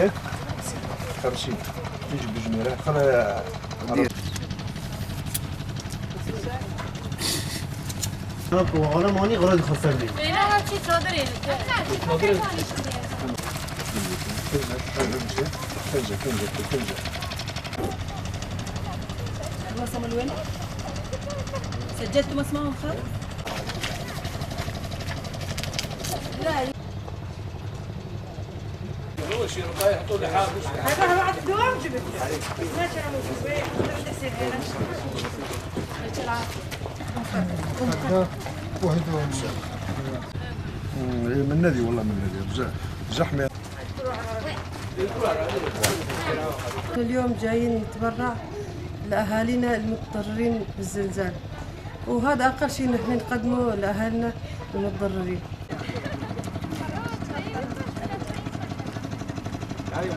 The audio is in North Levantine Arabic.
كيف؟ 50 تيجي بجميرة خلها. سجلتوا اسمائهم خالص؟ لا هذا بعد دوام جبت ماشي. من النادي والله من النادي زحمة. اليوم جايين نتبرع لأهالينا المتضررين بالزلزال، وهذا أقل شيء نحن نقدمه لأهالنا المتضررين.